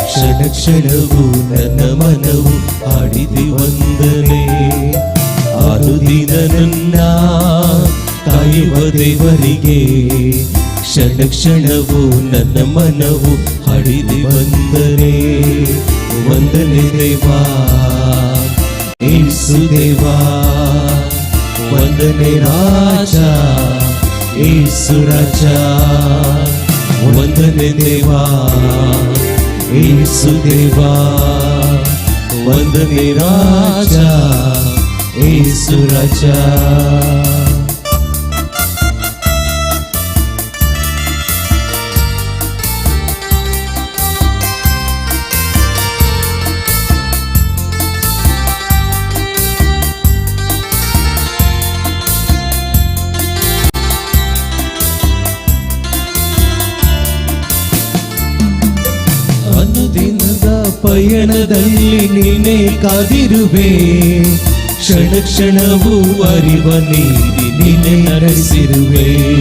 ಕ್ಷಣ ಕ್ಷಣವೂ ನನ್ನ ಮನವು ಹಾಡಿದೆ ವಂದನೆ. ಅನುದಿನ ನನ್ನ ಕಾಯುವ ದೇವರಿಗೆ ಕ್ಷಣ ಕ್ಷಣವೂ ನನ್ನ ಮನವು ಹಾಡಿದೆ ವಂದನೆ. ವಂದನೆ ದೇವಾ, ಏಸು ದೇವಾ, ವಂದನೆ ರಾಜ, ಏಸು ರಾಜ. ವಂದನೆ ದೇವಾ, ಏಸು ದೇವಾ, ವಂದನೆ ರಾಜ, ಏಸು ರಾಜ. ಅನುದಿನದ ಪಯಣದಲ್ಲಿ ನೀನೇ ಕಾದಿರುವೆ. ಕ್ಷಣ ಕ್ಷಣವೂ ಅರಿವ ನೀಡಿ ನೀನೆ ನಡೆಸಿರುವೆ.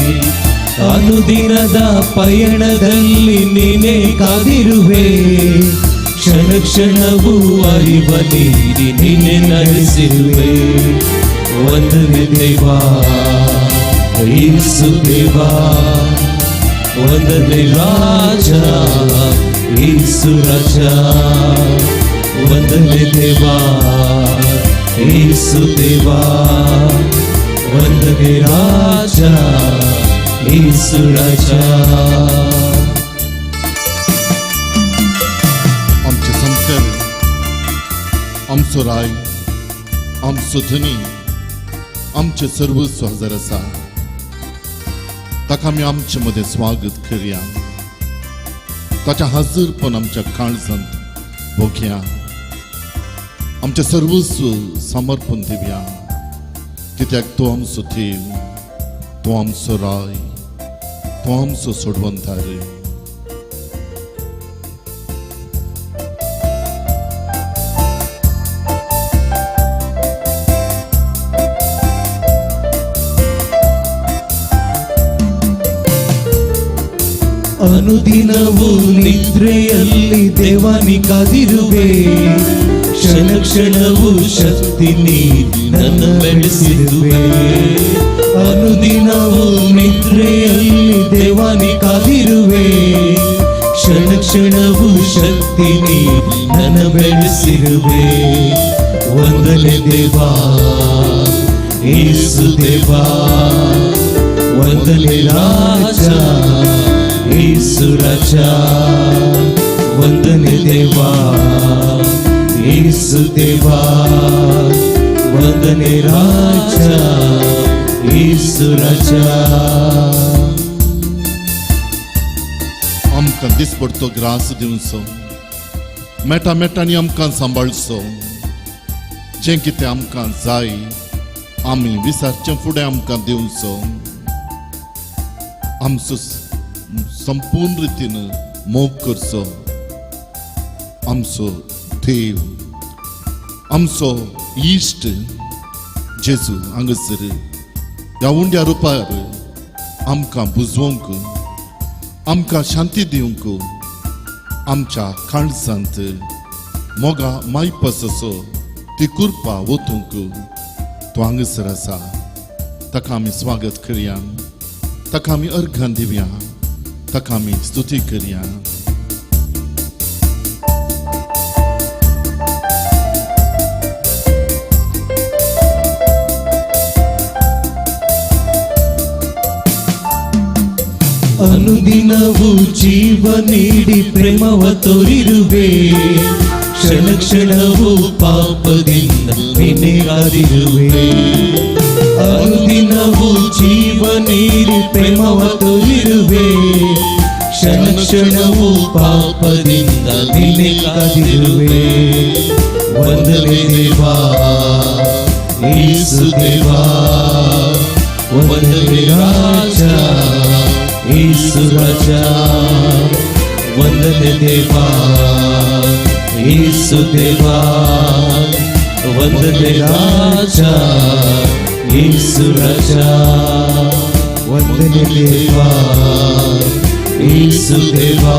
ಅನುದಿನದ ಪಯಣದಲ್ಲಿ ನೀನೇ ಕಾದಿರುವೆ. ಕ್ಷಣ ಕ್ಷಣವೂ ಅರಿವ ನೀಡಿ ನೀನೆ ನಡೆಸಿರುವೆ. ವಂದನೆ ದೇವಾ, ಏಸು ದೇವಾ, ವಂದನೆ ರಾಜ, ಏಸು ರಾಜ. ವಂದನೆ ದೇವಾ, ಏಸು ದೇವಾ, ವಂದನೆ ರಾಜ, ಏಸು ರಾಜ. आमचे संकर, आमचो राय, आमचो धनी, आमचें सर्वस्व हजर आसा. ताका आमी आमचे मदें स्वागत करया. ताचें हाजरपण आमच्या काळजांत भोगया. आमचें सर्वस्व समर्पण दिवया, कित्याक तो आमचो देव, तो आमचो राय, तो आमचो सोडवंतार. ಅನುದಿನವೂ ನಿದ್ರೆಯಲ್ಲಿ ದೇವನಿ ಕಾದಿರುವೆ. ಕ್ಷಣ ಕ್ಷಣವೂ ಶಕ್ತಿ ನೀಡಿ ನನ್ನ ಬೆಳೆಸಿರುವೆ. ಅನುದಿನವೂ ನಿದ್ರೆಯಲ್ಲಿ ದೇವನಿ ಕಾದಿರುವೆ. ಕ್ಷಣ ಕ್ಷಣವೂ ಶಕ್ತಿ ನೀಡಿ ನನ್ನ ಬೆಳೆಸಿರುವೆ. ವಂದನೆ ದೇವಾ, ಏಸು ದೇವಾ, ವಂದನೆ ರಾಜ, ಏಸು ರಾಜ. ವಂದನೆ ದೇವಾ, ಏಸು ದೇವಾ, ವಂದನೆ ರಾಜ, ಏಸು ರಾಜ. आमकां दिसपडतो ग्रास दिवचो, मेटा मेटांनी आमकां सांबाळचो. जें कितें आमकां जाय आमी विसारचें फुडें आमकां दिवचो. आमचो संपूर्ण रितीन मोग करचो आमचो देव, आमचो इश्ट जेजू हांगासर ह्या उंड्या रुपार आमकां बुजवंक, आमकां शांती दिवंक, आमच्या काळजांत मोगा मायपासो ती कृपा वतूंक तो हांगासर आसा. ताका आमी स्वागत करया, ताका आमी अर्घां दिवया, ताका आमी स्तुती करया. ಅನುದಿನವೂ ಜೀವ ನೀಡಿ ಪ್ರೇಮವ ತೋರಿರುವೆ. ಕ್ಷಣ ಕ್ಷಣವೂ ಪಾಪದಿಂದ ನಿನೆಗಾದಿರುವೆ. ಅನುದಿನವೂ ಜೀವ ನೀಡಿ ಪ್ರೇಮವ ತೋರಿರುವೆ. ಕ್ಷಣ ಕ್ಷಣವೂ ಪಾಪದಿಂದ ನಿನೆಗಾದಿರುವೆ. ವಂದನೆ ದೇವಾ, ಏಸು ದೇವಾ, ವಂದನೆ ರಾಜ, ಏಸು ರಾಜ. ವಂದನೆ ದೇವಾ, ಏಸು ದೇವಾ, ವಂದನೆ ರಾಜ, ಏಸು ರಾಜ. ವಂದನೆ ದೇವಾ, ಏಸು ದೇವಾ,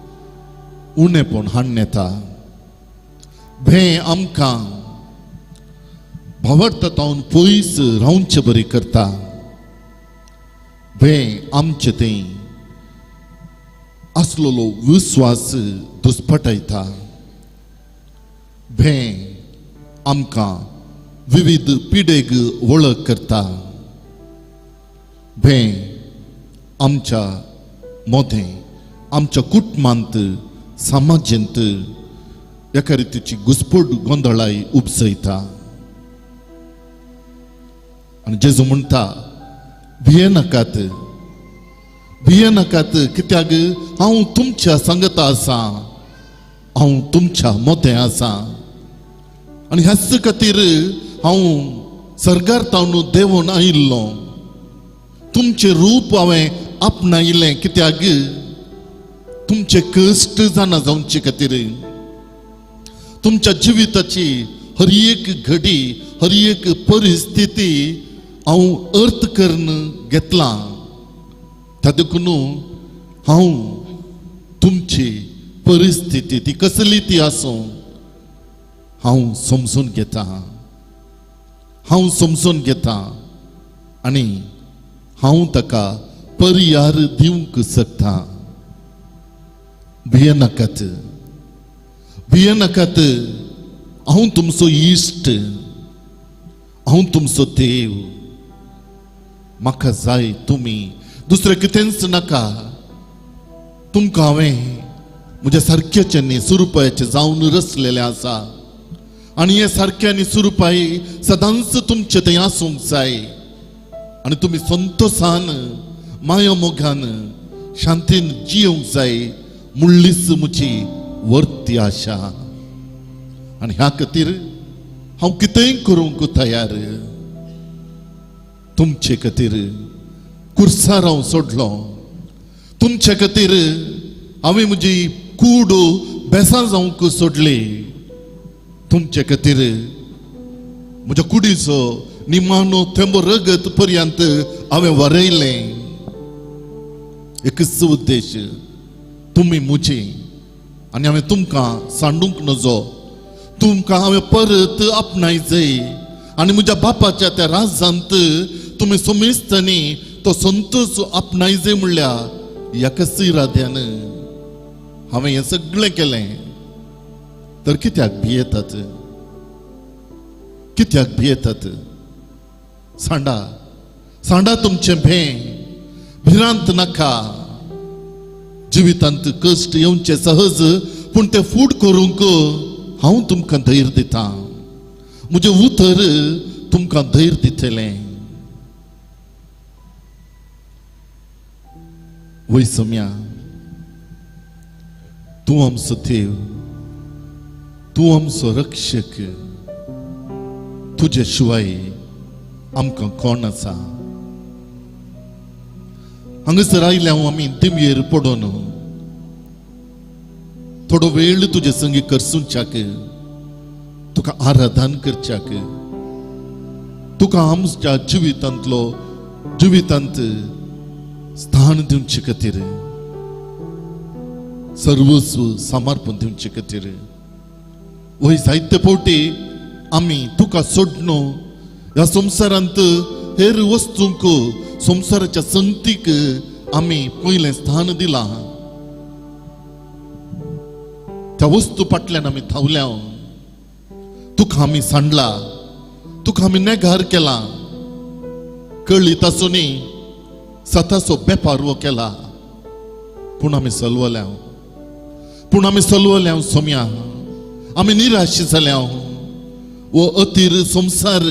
उणेपण हाडून येता. भें आमकां भावार्था तावन पयस रावचे बरी करता. भें आमचे थंय आसलेलो विस्वास दुस्पटायता. भें आमकां विविध पिडेग वळख करता. भें आमच्या मोदें, आमच्या कुटुंबांत, समाजेंत एका रितीची घुसपट गोंदळाय उपसयता. आनी जेजू म्हणटा, भियेनाकात, भियेनाकात, कित्याक हांव तुमच्या सांगता आसा, हांव तुमच्या मोदें आसा. आनी ह्याच खातीर हांव सर्गार तावन देंवून आयिल्लो. तुमचें रूप हांवें आपणायलें, कित्याक तुमचे कश्ट जाणा जावचे खातीर, तुमच्या जिविताची हर एक घडी, हर एक परिस्थिती हांव अर्थ करून घेतला. त्या देखून हांव तुमची परिस्थिती ती कसली ती आसूं हांव समजून घेता, हांव समजून घेता आनी हांव ताका पर्यार दिवंक शकता. भियेनाकात, भियेनाकात, हांव तुमचो इश्ट, हांव तुमचो देव. म्हाका जाय तुमी, दुसरें कितेंच नाका. तुमकां हांवें म्हज्या सारक्याचे न्ही सुरुपायाचें जावन रचलेलें आसा आनी हे सारकें आनी सुरुपाय सदांच तुमचें थंय आसूंक जाय आनी तुमी संतोशान, माया मोगान, शांतीन जियोंक जाय मुळ्ळीच म्हजी वर्ती आशा. आनी ह्या खातीर हांव कितेंय करूंक तयार. तुमचे खातीर कुर्सार हांव सोडलो, तुमचे खातीर हांवें म्हजी कूड बेसां जावंक सोडली, तुमचे खातीर म्हज्या कुडीचो निमाणो थेंबो रगत पर्यंत हांवें वरयलें. एकच उद्देश, तुमी म्हजी आनी हांवें तुमकां सांडूंक नजो. तुमकां हांवें परत आपणाय जाय आनी म्हज्या बापाच्या त्या राजांत तुमी समेस्तांनी तो संतोश आपणाय जाय म्हणल्या एकाच इराद्यान हांवें हें सगळें केलें. तर कित्याक भियेतात, कित्याक भियेतात? सांडा, सांडा तुमचें भें, भिरांत नाका. जिवितांत कश्ट येवचे सहज, पूण ते फूड करूंक हांव तुमकां धैर्य दितां. म्हजें उतर तुमकां धैर्य दितलें. वय सम्या, तूं आमचो देव, तूं आमचो रक्षक, तुजे शिवाय आमकां कोण आसा? हांगासर आयल्या हांव आमी दिमयेर पडून थोडो वेळ तुजे संगी करसुच्याक, तुका आराधन करच्याक, तुका आमच्या जिवितांतलो जिवितांत स्थान दिवचे खातीर, सर्वस्व समर्पण दिवचे खातीर. वय जायते फावटी आमी तुका सोडून ह्या संवसारांत हेर वस्तूंक, संवसाराच्या संगतीक आमी पयलें स्थान दिलां. त्या वस्तू फाटल्यान आमी धांवल्या, तुका आमी सांडला, तुका आमी नेगार केला. कळीत आसूनय सताचो वेपार हो केला, पूण आमी सलवल्या, पूण आमी सलवल्या सोम्या, आमी निराश जाल्या. हो अतीर संवसार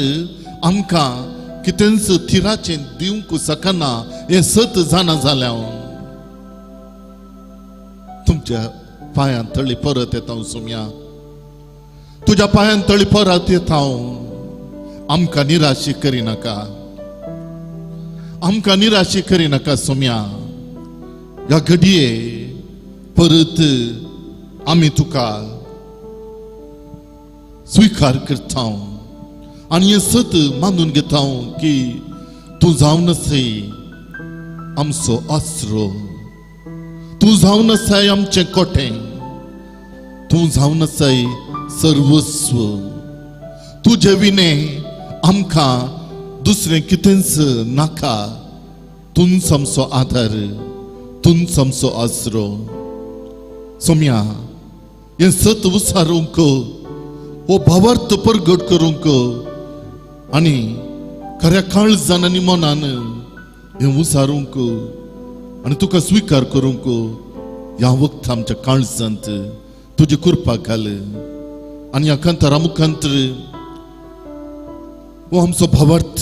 आमकां कितेंच थिराचें दिवंक शकना हें सत जाणा जाल्या. तुमच्या पांयां तळी परत येता सोम्या, तुज्या पांयां तळी परत येता. आमकां निराशी करिनाका, आमकां निराशी करिनाका सोम्या. ह्या घडये परत आमी तुका स्विकार करता आनी हें सत मानून घेता की तूं जावन आसाय आमचो आसरो, तूं जावन आसाय आमचें कोटें. तूं जावन आसाय सर्वस्व. तुजे विणे आमकां दुसरें कितेंच नाका. तूंच आमचो आदार, तूंच आमचो आसरो. सोम्या, हें सत उसारूंक, हो भावार्थ परगट करूंक आनी खऱ्या काळजान आनी मनान हें उसारूंक आनी तुका स्विकार करूंक ह्या वक्त आमच्या काळजांत तुजी कृपा घाल. आनी ह्या कांतारा मुखांतर हो आमचो भावार्थ,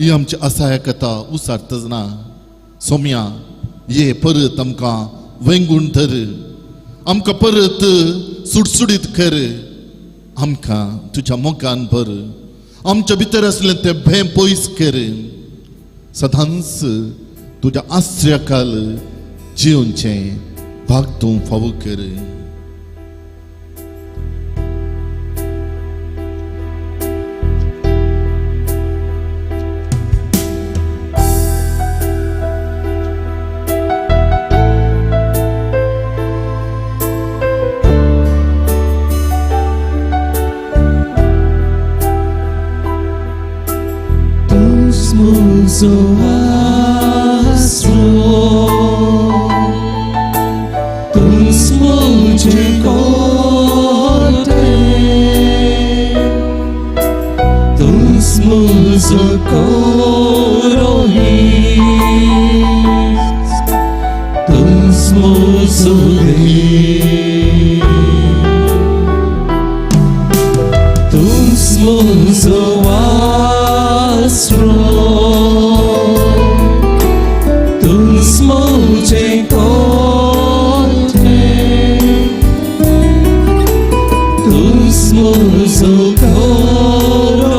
ही आमची आसाया कथा उसारतच ना. सोम्या, ये परत आमकां वेंगून धर, आमकां परत सुडसुडीत कर, आमकां तुज्या मोगान भर, आमच्या भितर आसलें तें भें पयस कर. सदांच तुज्या आश्र्याकाल जिवनचें भाग तूं फावो कर. तुझो आसरो, तूंच म्हजें कोटें, तूंच म्हजो कोरोहीस, तूंच म्हजो देव. तूंच म्हजो आसरो, तूंच म्हजें कोटें, तूंच म्हजो कोरोहीस,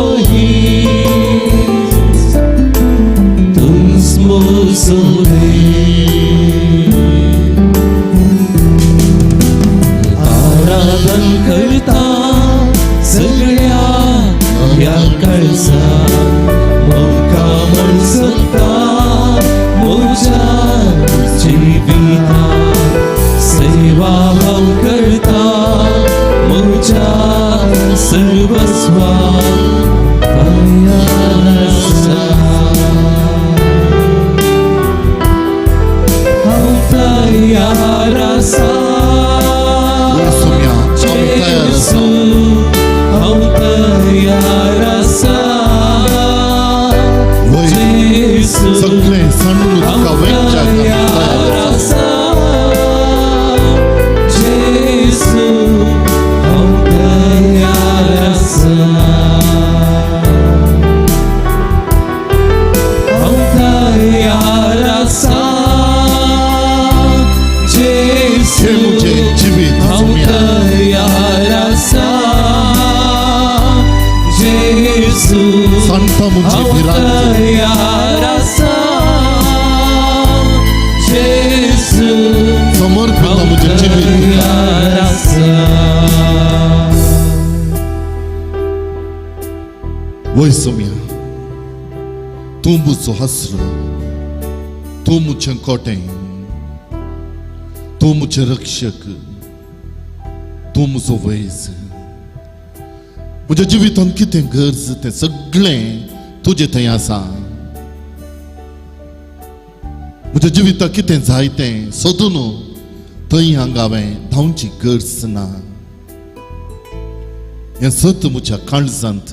तूंच म्हजो देव. आराधन करता सगळ्या ह्या काळजान, मुखामळ सोदता म्हज्या जिवितान, सेवा हांव करता म्हज्या सर्वस्वान तयार आसा. हांव तयार आसा. वय सोम्या, आमी तयार आसा. हांव तयार आसा. वय जेजू, सगळें सांडून तुका हांव वेंगच्याक आमी तयार तयार आसा. आसा. जेजू, हांव तयार आसा. हांव तयार आसा. जेजू, हे म्हजें जिवीत हांव सोम्या. तयार आसा. जेजू, सांडटा म्हजी हांव भिरांत. तयार आसा. जेजू, समर्पिता हांव म्हजें जिवीत तुका. तयार आसा. वय सोम्या, तूं म्हजो आसरो, तूं म्हजें कोटें, तूं म्हजें रक्षक, तूं म्हजो वैज. म्हज्या जिवितांत कितें गरज तें सगळें तुजें थंय आसा. म्हज्या जिविताक कितें जाय तें सोदून थंय हांगा हांवें धांवची गरज ना. हें सत म्हज्या काळजांत,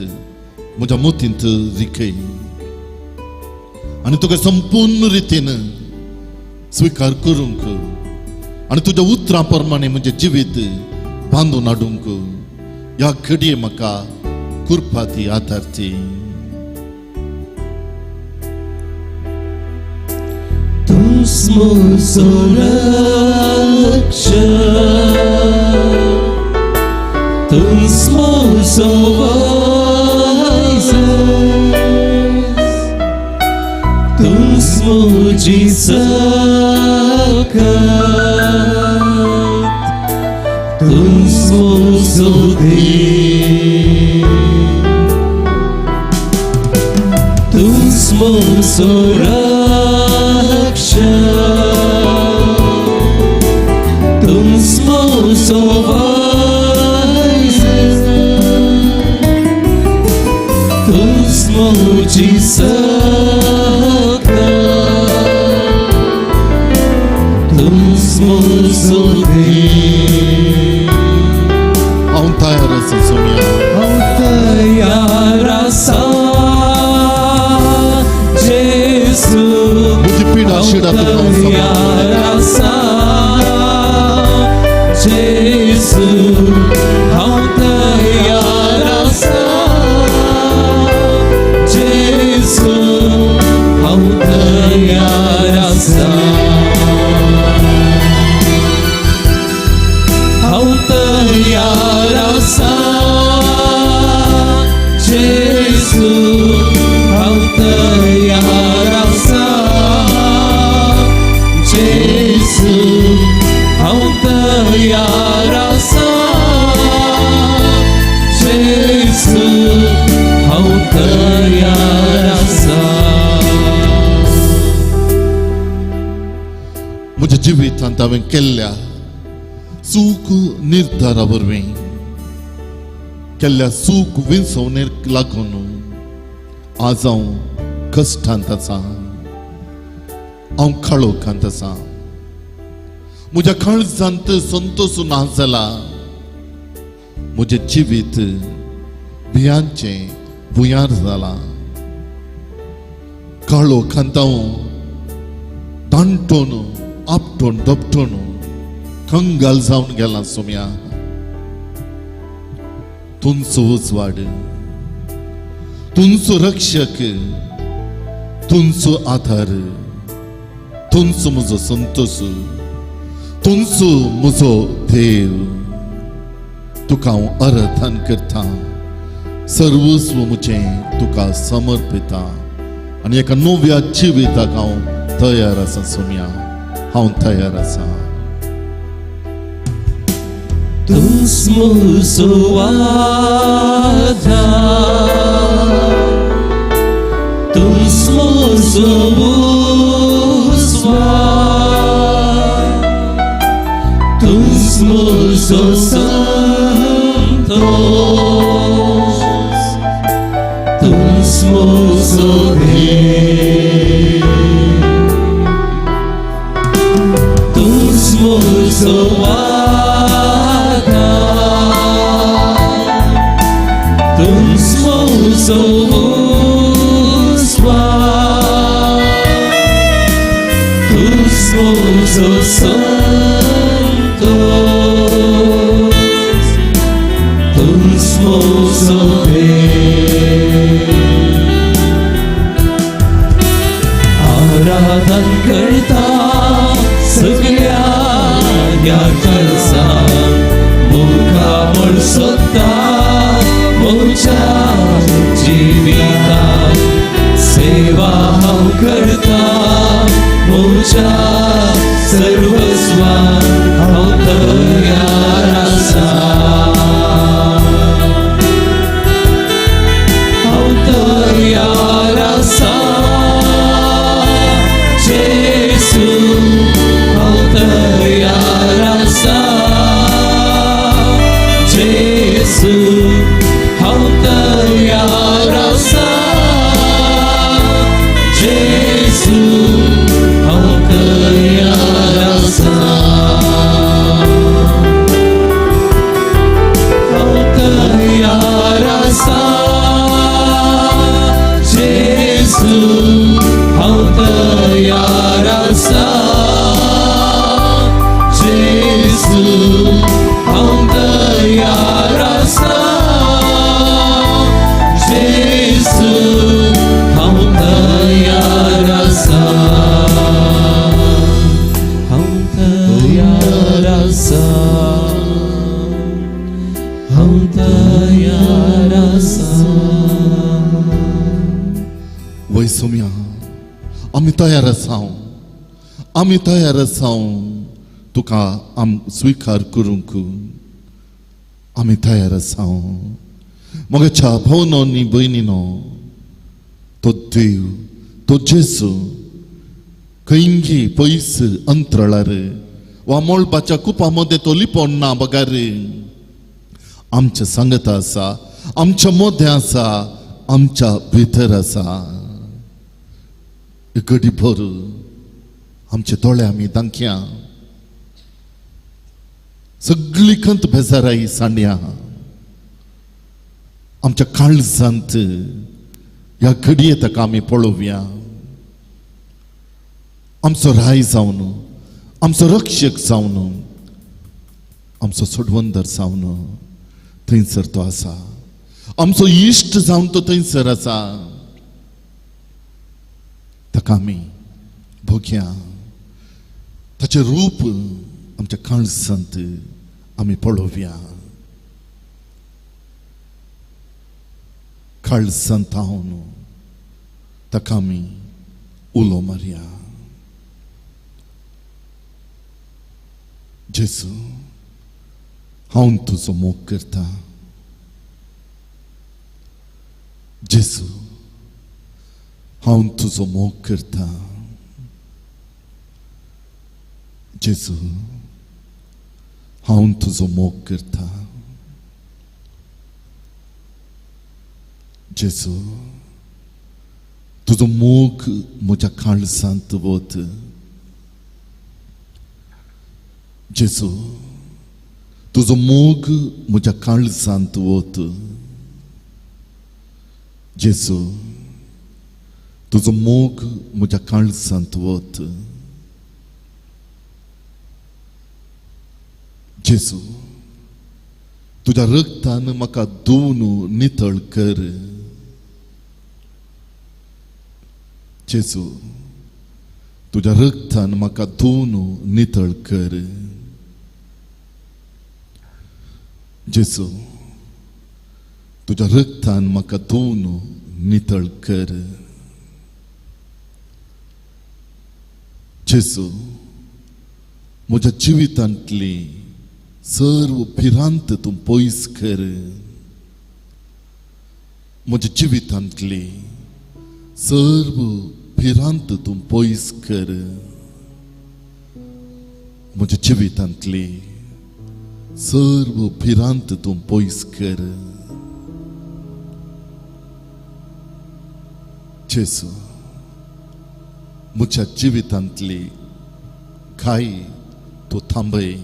म्हज्या मतींत रिखय आनी तुका संपूर्ण रितीन स्विकार करूंक आनी तुज्या उतरां प्रमाणे म्हजें जिवीत बांदून हाडूंक ह्या घडये म्हाका कृपा दी, आदार दी. तूंच म्हजो रक्षक, तूंच म्हजो वैज, तूंच म्हजी सकत, तूंच म्हजो देव. तूंच म्हजो रक्षक, तूंच म्हजो म्हजो देव. हांव तयार आसा सोम्या. हांव तयार आसा जेजू. म्हजी पिडा शिडा तुका हांव समर्पण. तयार आसा जेजू. हांव तयार आसा जेजू. हांव तयार आसा. हांव तयार आसा जेजू. हांव तयार आसा जेजू. हांव तयार आसा जेजू. हांव तयार आसा. म्हज्या जिवितांत हांवें केल्ल्या चूक निर्धारा वरवीं, केल्ल्या चूक विंचवणेक लागून आज हांव कश्टांत आसा, हांव काळोखांत आसा. म्हज्या काळजांत संतोश ना जाला. म्हजें जिवीत भियांचें भुंयार जालां. काळोखांत हांव दांटून आपटून दपटून कंगाल जावन गेला सोम्या. तुमचो उजवाड, तुमचो रक्षक, तुमचो आधार, तुमचो म्हजो संतोष, तुमचो म्हजो देव. तुका हांव आराधन करता. सर्वस्व म्हजें तुका समर्पिता आनी एका नव्या जिविताक हांव तयार आसा सोम्या. हांव तयार आसा. तूंच म्हजो आधार, तूंच म्हजो उजवाड, तूंच म्हजो संतोष, तूंच म्हजो देव. तूंच म्हजो आधार, तूंच म्हजो उजवाड, तूंच म्हजो संतोष, तूंच म्हजो देव. आराधन करता सगळ्या ह्या काळजान, मुखामळ सोदता म्हज्या जिवितान. सेवा हांव करता म्हज्या सर्वस्वान. हांव तयार आसा. हांव तयार आसा जेजू. हांव तयार आसा जेजू. हांव तयार आसा जेजू. हांव तयार आसा. हांव तयार आसा जेजू. हांव तयार आसा जेजू. हांव तयार आसा जेजू. हांव तयार आसा. हांव तयार आसा. हांव तयार आसा. वय सोम्या, आमी तयार आसा. आमी तयार आसा तुका आम स्विकार करूंक. आमी तयार आसा. म्हज्या भावनो आनी भयणीनो, तो देव, तो जेजू खंयगी पयस अंतराळार वा मळबाच्या कुपा मदें तो लिपोवन ना, बगर आमच्या सांगता आसा, आमच्या मदें आसा, आमच्या भितर आसा. घडी भर आमचे दोळे आमी दांकया. सगळी खंत बेजाराय सांडया. आमच्या काळजांत ह्या घडये ताका आमी पळोवया. आमचो राय जावन, आमचो रक्षक जावन, आमचो सोडवंदर जावन थंयसर तो आसा. आमचो इश्ट जावन तो थंयसर आसा. ताका आमी भोगया. ताचें रूप आमच्या काळजांत आमी पळोवया. काळजांत हांव ताका आमी उलो मारया. जेजू, हांव तुजो मोग करता. जेजू, हांव तुजो मोग करता. जेजू, हांव तुजो मोग करता. जेजू, तुजो मोग म्हज्या काळजांत वत. जेजू, तुजो मोग म्हज्या काळजांत वत. जेजू, तुजो मोग म्हज्या काळजांत वत. जेजू, तुज्या रक्तान म्हाका धुवन नितळ कर. जेजू, तुज्या रक्तान म्हाका धुवन नितळ कर. जेजू, तुज्या रक्तान म्हाका धुवन नितळ कर. जेजू, म्हज्या जिवितांतली सर्व भिरांत तूं पयस कर. म्हज्या जिवितांतली सर्व भिरांत तूं पयस कर. म्हज्या जिवितांतली सर्व भिरांत तूं पयस कर. जेजू, म्हज्या जिवितांतली घाय तूं थांबय.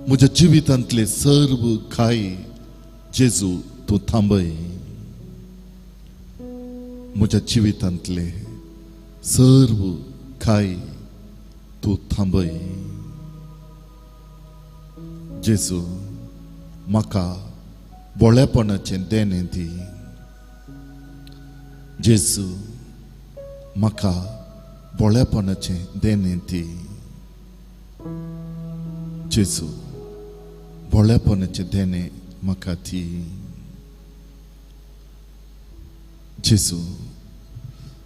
म्हज्या जिवितांतले सर्व घाय जेजू तूं थांबय. म्हज्या जिवितांतले सर्व घाय तूं थांबय. जेजू, म्हाका बोळेपणाचें देणें दी. जेजू, म्हाका बोळेपणाचें देणें दी. जेजू, बोळेपणाचें देणें म्हाका दी. जेजू,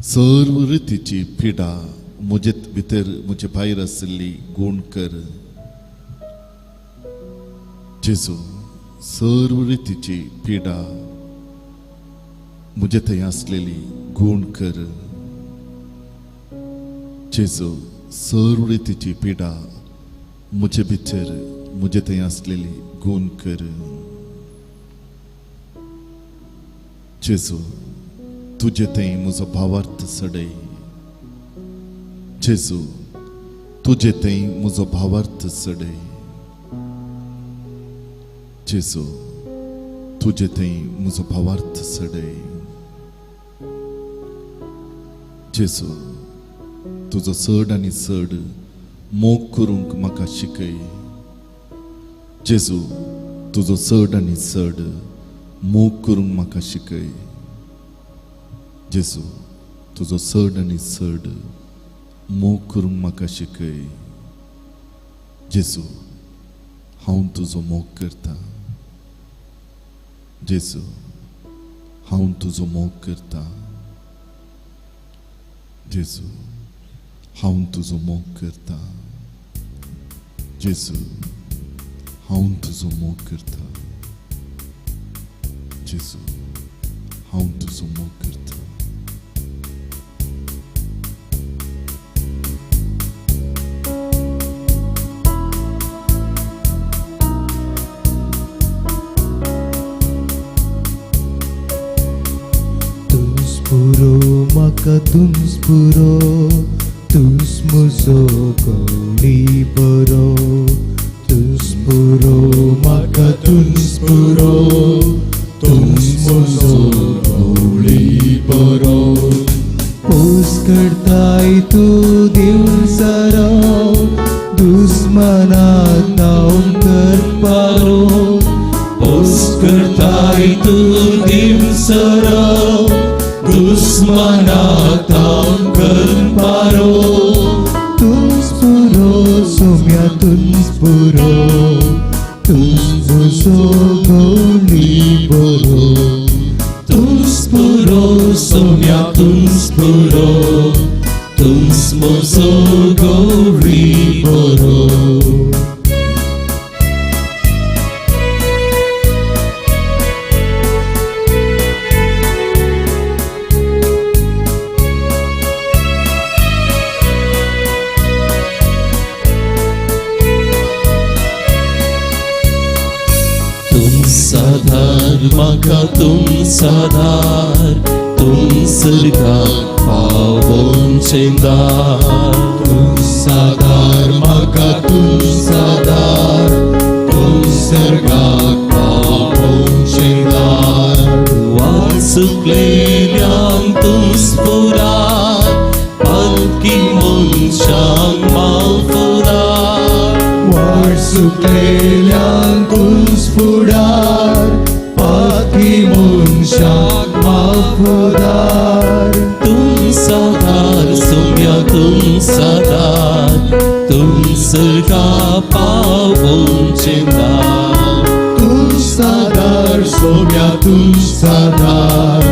सर्व रितीची पिडा म्हजे भितर म्हजे भायर आशिल्ली गूण कर. जेजू, सर्व रितीची पिडा म्हजे थंय आसलेली गूण कर. जेजू, सर्व रितीची पिडा म्हजे भितर म्हजे थंय आसलेली गूण कर. जेजू, तुजे थंय म्हजो भावार्थ चडय. जेजू, तुजे थंय म्हजो भावार्थ चडय. जेजू, तुजे थंय म्हजो भावार्थ चडय. जेजू, तुजो चड आनी चड मोग करूंक म्हाका शिकय. जेजू, तुजो चड आनी चड मोग करूंक म्हाका शिकय. जेजू, तुजो चड आनी चड मोग करूंक म्हाका शिकय. जेजू, हांव तुजो मोग करता. जेजू, हांव तुजो मोग करता. जेजू, हांव तुजो मोग करता. जेजू, हांव तुजो मोग करता. जेजू, हांव तुजो मोग करता. तूंच पुरो म्हाका, तूंच पुरो, तूंच म्हजो गवळी बरो. पुरो म्हाका तूंच पुरो, तूंच म्हजो गवळी बरो. पोस करताय तूं दिवसरो, दुस्मनाक नांव करपारो. पोस करताय तूं दिवसरो, दुस्मनाक नांव करपारो. तूंच पुरो सोम्या तूंच पुरो, तूंच म्हजो गवळी बरो. तूंच पुरो सोम्या तूंच पुरो, तूंच म्हजो गवळी बरो. तुमसाधार म्हाका तुमसाधार, तुमसर्गाक पावोवचें दार. तुमसादार म्हाका तुमसादार, तुमसर्गाक पावोवचें दार. वाचुकलेल्यांक तूंच फुडार, पालकी मनशांक माफुडार. वाट सुकलेल्यांक तूंच फुडार, पाकी मनशांक माफुदार. तुमसादार सोम्या तुमसादार, तुमसर्गा पावोवचें दार. तुमसादार सोम्या तुमसादार,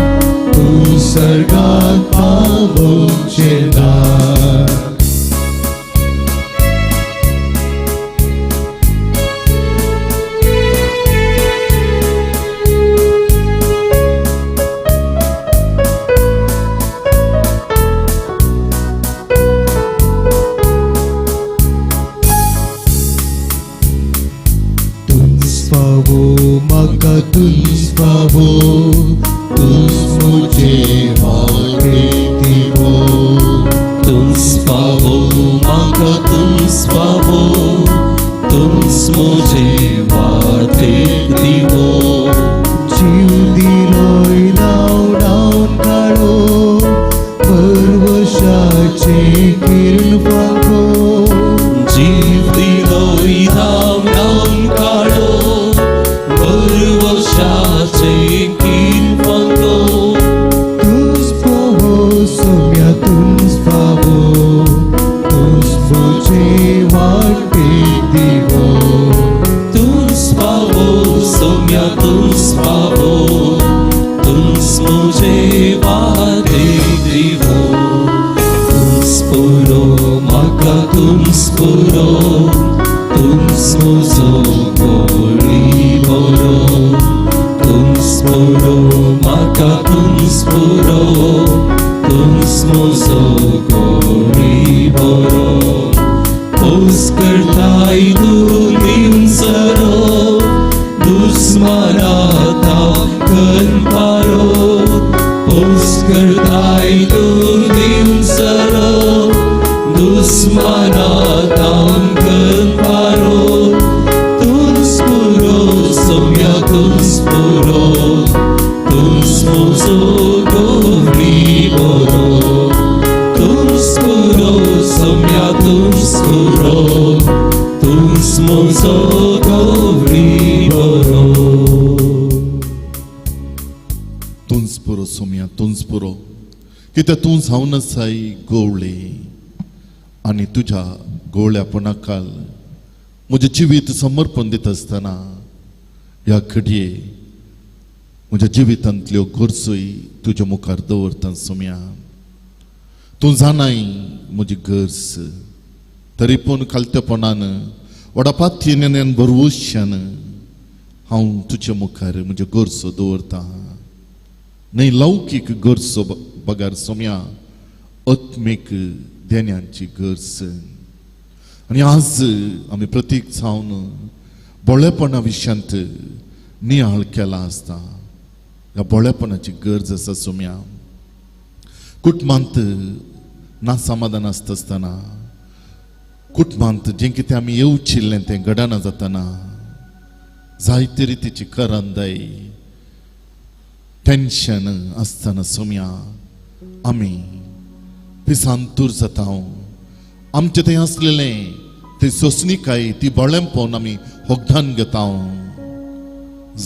तुमसर्गाक पावोवचें दार. तूंच फावो म्हाका तूंच फावो, तूंच म्हजे वाटेक दिवो. तूंच फावो म्हाका तूंच फावो, तूंच म्हजे वाटेक दिवो. जीव दिलोय धांवडावन काडो, परवशाचें किर्ण फांको. जीव दिलोय धांवडावन काडो, बरवशाचें किर्ण फांको. तूंच फावो सोम्या तूंच फावो, तूंच म्हजे वाटेक दिवो. तूंच फावो सोम्या तूंच फावो, तूंच म्हजे वाटेक दिवो. तूंच पुरो म्हाका तूंच पुरो, तूंच म्हजो गवळी बरो. तूंच पुरो म्हाका तूंच पुरो, तूंच म्हजो गवळी बरो. पोस करताय तूं दिवसरो, दुस्मनाक करपारो. पोस करताय तूं दिवसरो, दुस्मनाक करपारो. तूंच पुरो सोम्या तूंच पुरो, तूंच म्हजो गवळी बरो. तूंच पुरो सोम्या तूंच पुरो, तूंच म्हजो गवळी बरो. तूंच पुरो सोम्या तूंच पुरो, कित्याक तूं जावन आसाय गवळी, आनी तुज्या गवळ्यापणाकाल म्हजें जिवीत समर्पण दिता आसतना ह्या घडये म्हज्या जिवितांतल्यो गरजोय तुज्या मुखार दवरता सोम्या. तूं जाणाय म्हजी गरज, तरी पूण खालतेपणान व्हडा पातयेन भरवश्यान हांव तुज्या मुखार म्हज्यो गरजो दवरता. न्हय लौकीक गरजो बगर सोम्या, आत्मीक देण्यांची गरज. आनी आज आमी प्रतीक जावन बोळेपणा विशयांत नियाळ केला आसता. ह्या बोळेपणाची गरज आसा सोम्या. कुटुंबांत ना समाधान आसता आसतना, कुटुंबांत जें कितें आमी येवचिल्लें तें घडना जातना, जायते रितीची करंदाय टेन्शन आसतना सोम्या आमी पिसांतूर जाता. आमचें थंय आसलेलें ती सोंसणीकाय ती बळेंपण आमी होगदान घेता.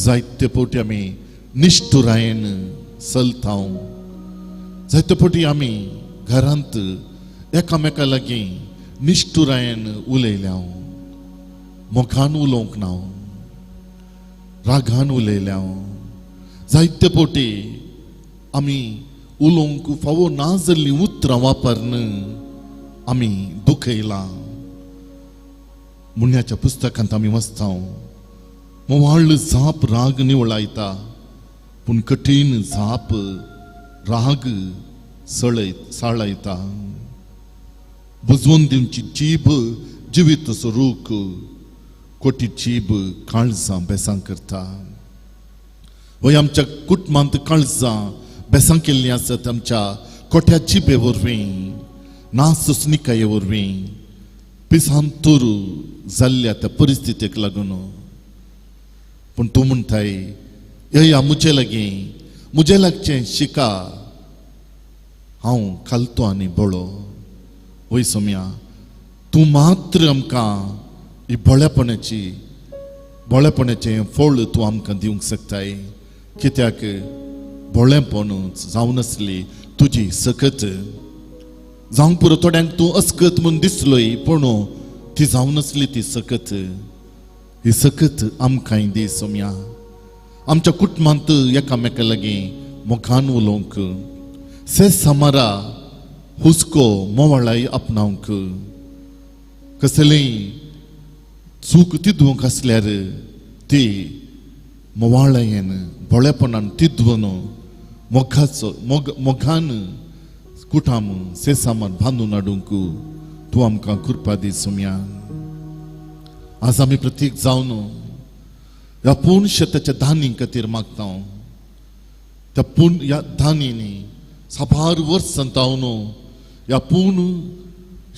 जायते फावटी आमी निश्ठुरायेन चलता. जायते फावटी आमी घरांत एकामेका लागीं निश्ठुरायेन उलयल्या, मोगान उलोवंक ना, रागान उलयल्या. जायते फावटी आमी उलोवंक फावो ना जाल्लीं उतरां वापरून आमी दुखयलां. मुण्याच्या पुस्तकांत आमी वाचता, मोवाळ जाप राग निवळायता, पूण कठीण जाप राग सळयत साळयता. बुजवून दिवची जीब जिवीत रूख, कोटी जीब काळजां बेसां करता. वय आमच्या कुटुंबांत काळजां बेसां केल्लीं आसत आमच्या कोट्या जिबे वरवीं, ना सोंसणीकाये वरवीं, पिसांतूर जाल्ल्या त्या परिस्थितीक लागून. पूण तूं म्हणटाय, येया म्हजे लागीं, म्हजे लागचें शिका, हांव खालतो आनी बळो. वय सोम्या, तूं मात्र आमकां ही बळेपणाची बळेपणाचें फळ तूं आमकां दिवंक शकताय. कित्याक बळेपण जावन आसली तुजी सकत. जावंक पुरो थोड्यांक तूं अस्कत म्हूण दिसलोय, पूण ती जावन आसली ती सकत. ही सकत आमकांय दी सोम्या. आमच्या कुटुंबांत एकामेका लागीं मोगान उलोवंक, से समारा हुस्को मोवाळाय आपणावंक, कसलेय चूक तिदवंक आसल्यार ती मोवाळायेन भोळेपणान तिदवून मोगाचो मोग मोगान कुटाम सेसामान बांदून हाडूंक तूं आमकां कृपा दी सोम्या. आज आमी प्रतीक जावन ह्या पूर्ण शेताच्या धानी खातीर मागता. त्या पूर्ण ह्या धानींनी साबार वर्सां जावन ह्या पूर्ण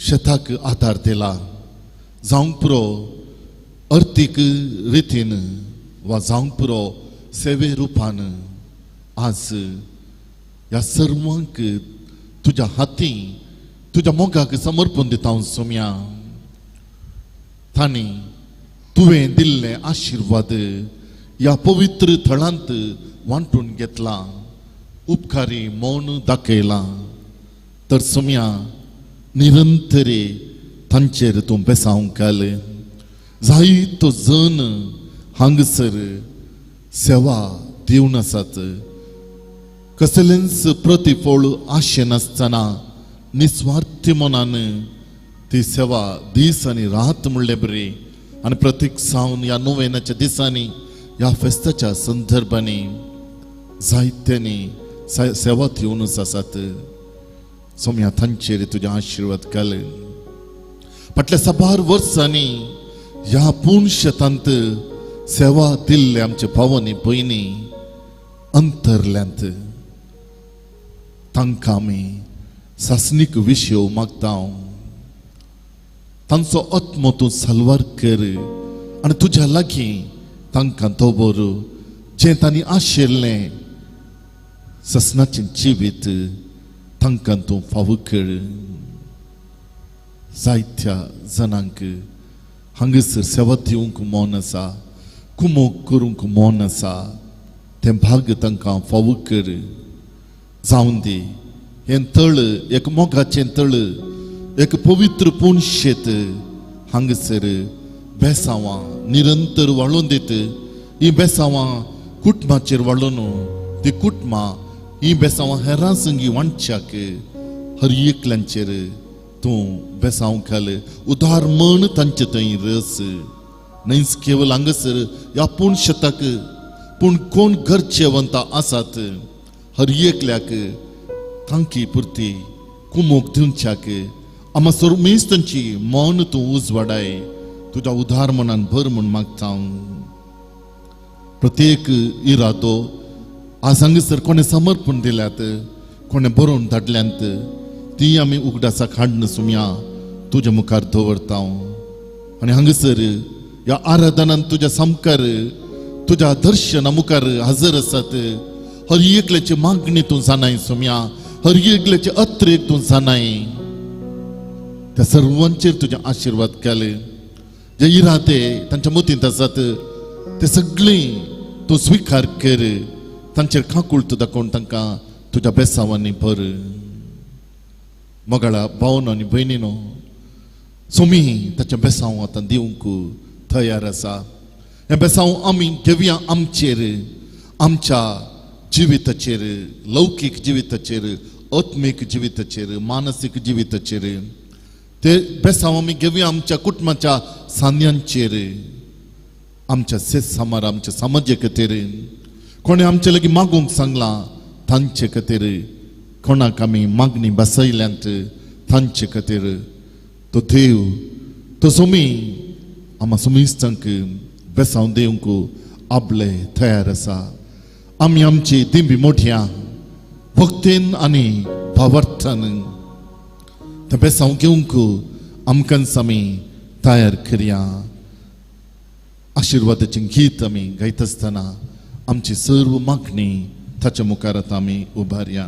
शेताक आदार दिला. जावंक पुरो अर्थीक रितीन वा जावंक पुरो सेवे रुपान. आज ह्या सर्वांक तुज्या हाती तुज्या मोगाक समर्पण दिता हांव सोम्या. तांणी तुवें दिल्ले आशिर्वाद ह्या पवित्र थळांत वांटून घेतला, उपकारी मौन दाखयलां. तर सोम्या, निरंतरे तांचेर तूं बेसावंक घाल. जायतो जण हांगासर सेवा दिवन आसात, कसलेंच प्रतिफळ आशे नासतना निस्वार्थी मनान ती सेवा दीस आनी रात म्हणले बरी. आनी प्रतीक सावन ह्या नोवेनाच्या दिसांनी ह्या फेस्ताच्या संदर्भांनी जायत्यांनी सेवा दिवनच आसात. सोम्या, तांचेर तुजे आशिर्वाद घाल. फाटल्या साबार वर्सांनी ह्या पूर्ण शेतांत सेवा दिल्ले आमचे भावांनी भयणी अंतरल्यांत, तांकां आमी सासणीक विशय मागता. तांचो आत्मो तूं साल्वार कर आनी तुज्या लागीं तांकां दवर. जें तांणी आशिल्लें ससनाचें जिवीत तांकां तूं फावो कर. जायत्या जाणांक हांगासर सेवा दिवंक मन आसा, कुमोक करूंक मन आसा, तें भाग तांकां फावो कर. जावन दी हें तळ एक मोगाचें तळ, एक पवित्र पूण शेत हांगासर बेसांवां निरंतर वाळोवन दित. ही बेसांवां कुटुंबाचेर वाळोवन ती कुटुंबां ही बेसांवां हेरां संगी वांटच्याक हर एकल्यांचेर तूं बेसांव घाल. उदार म्हण तांचे थंय रस न्हयच केवल हांगासर ह्या पूण शेताक, पूण कोण गरजेवंत आसात हर एकल्याक तांकी पुरती कुमोक दिवच्याक आमा सर्वेस तांची मन तूं उजवाडाय. तुज्या उदार मनान भर म्हूण मागता. प्रत्येक इरादो आज हांगासर कोणें समर्पण दिल्यात, कोणें बरोवन धाडल्यांत, ती आमी उगडासाक हाडून सुमया तुज्या मुखार दवरता. आनी हांगासर ह्या आराधनान तुज्या सामकार तुज्या दर्शना मुखार हजर आसात. हर एकल्याची मागणी तूं जाणाय सोम्या, हर एकल्याचे अत्रेक तूं जाणाय. त्या सर्वांचेर तुजे आशिर्वाद केले. जे इराते तांच्या मतींत आसात ते सगळीं तूं स्विकार कर. तांचेर काकुळट दाखोवन तांकां तुज्या बेसावांनी भर. मोगाळा भावनो आनी भयणीनो, सोमी ताचें बेसांव आतां दिवंक तयार आसा. हें बेसांव आमी घेवया आमचेर, आमच्या जिविताचेर, लौकीक जिविताचेर, आत्मीक जिविताचेर, मानसीक जिविताचेर. ते बेसांव आमी घेवया आमच्या कुटुंबाच्या सांद्यांचेर, आमच्या शेतसामार, आमच्या समाजे खातीर. कोणें आमचे लागीं मागूंक सांगलां तांचे खातीर, कोणाक आमी मागणी बसयल्यांत तांचे खातीर. तो देव, तो सोमी आमा सोमिस्तांक बेसांव दिवंक आपले तयार आसा. आमी आमची दिंबी मोठ्या भक्तीन आनी भावार्थान तें बेसांव घेवंक आमकांच आमी तयार करया. आशिर्वादाचें गीत आमी गायता आसतना आमची सर्व मागणी ताच्या मुखार आतां आमी उबारया.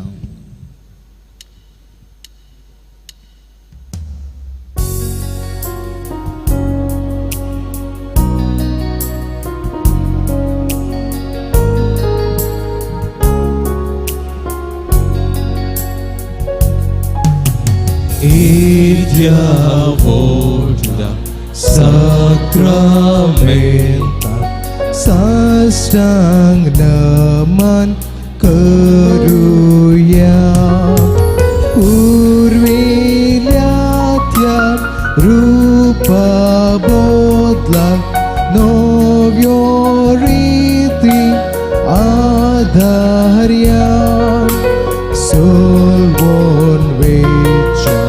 Diavolta sacramenta साष्टांग नमन करूया. पूर्विल्या त्या रूपा बदला नव्यो रीती आधार्या. सोलवून वेच्या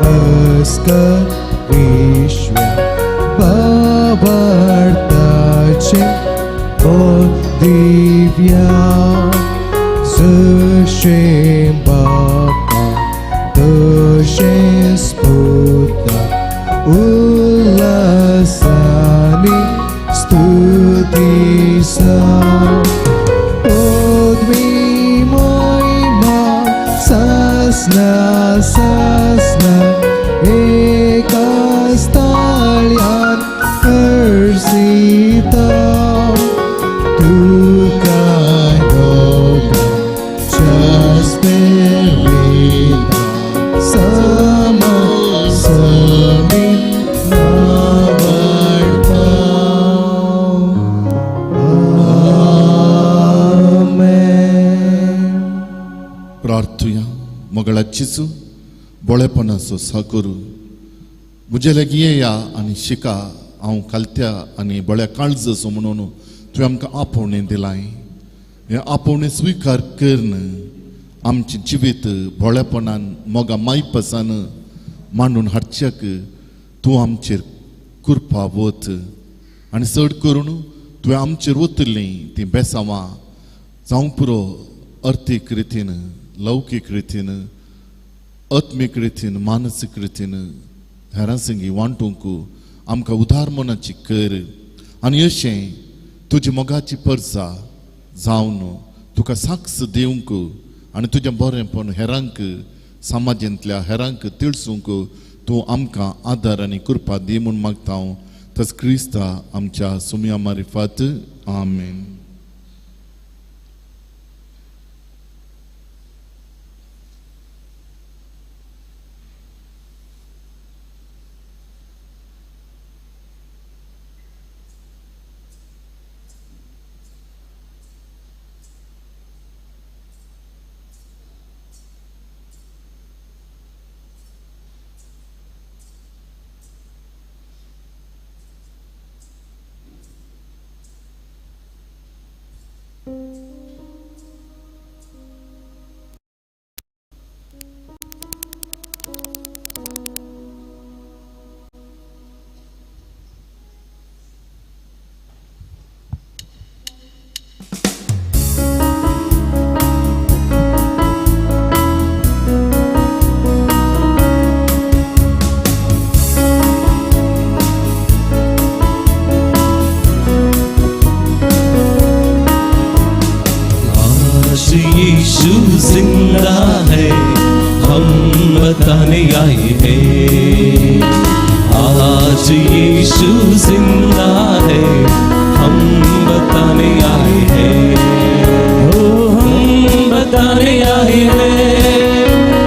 अस्कर विश्व्या बाबार्थाचे दिव्या. जशें बापा तशें पुता उल्हासानी स्तुती सा. पदवी महिमा सासना सासना एकाच ताळ्यान हर्षिता. तुका समा समी नावाडता. आमेन. प्रार्थुया. मोगळाचीच बोळेपणाचो साकरू म्हजे लागीं येया आनी शिका. हांव खालत्या आनी बळ्या काळजाचो म्हणून तुवें आमकां आपोवणें दिलां. हें आपोवणें स्विकार करून आमचें जिवीत भोळेपणान मोगा मायपासान मांडून हाडच्याक तूं आमचेर कृपा वत. आनी चड करून तुवें आमचेर वतलीं तीं बेसांवां जावं पुरो अर्थीक रितीन, लौकीक रितीन, आत्मीक रितीन, मानसीक रितीन हेरां संगी वांटूंक आमकां उदार मनाची कर. आनी अशें तुजी मोगाची परसा जावन तुका साक्ष दिवंक आनी तुजें बरेंपण हेरांक, समाजांतल्या हेरांक तिळसूंक तूं आमकां आदार आनी कृपा दी म्हूण मागता हांव. तस क्रिस्ता आमच्या सुमया मारिफात. आमेन. यीशु जिंदा है, हम बताने आए हैं। आज यीशु जिंदा है, हम बताने आए हैं। ओ हम बताने आए हैं,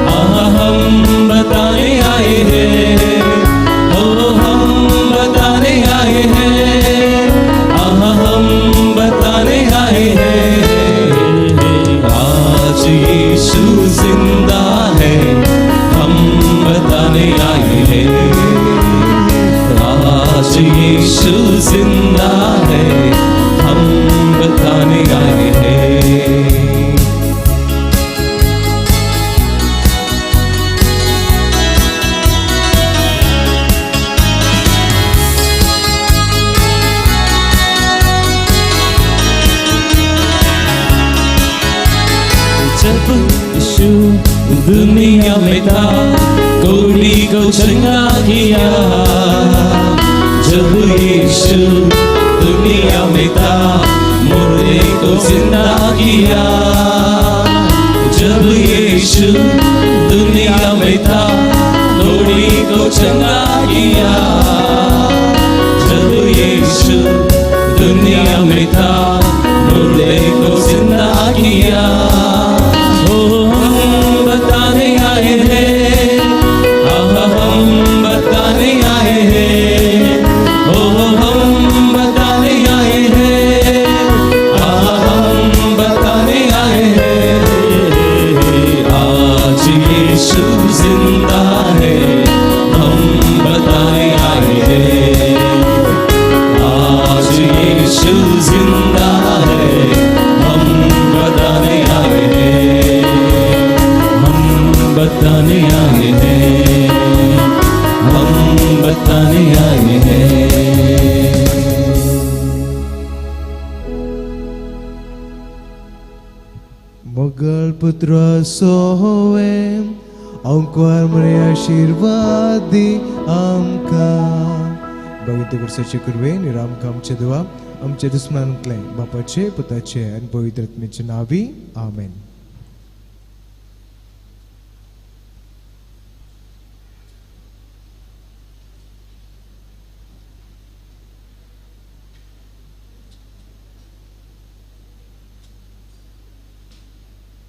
हम बताने आए हैं। ओ हम बताने आए हैं, हम बताने आए हैं। आज यीशु जिंदा है, हम बताने आए हैं। आज यीशु जिंदा है, हम बताने आए हैं। जब यीशु दुनिया में था, कोढ़ी को चंगा किया। जब यीशु दुनिया में था, मुर्दे को जिंदा किया। जब यीशु दुनिया में था, कोढ़ी को चंगा किया। जब यीशु दुनिया में था, मुर्दे को जिंदा किया। ओ हम बताने आए हैं, हम बताने आए हैं। ओ हम बताने आए हैं, हम बताने आए हैं। आज यीशु जिंदा है, हम बताने आए हैं। आज यीशु जिंदा है, हम बताने आए हैं। हम बताने आए हैं, हम बताने आए हैं। मोगल पुत्र सोवे अंकुर मरे आशीर्वाद दी आमकां। भगवंत गुरुसाचे कृपेन निरामकां आमचे देवा आमचे दुस्मनांतले बापाचे पुताचे आनी पवित्र आत्म्याचे नांवी आमेन।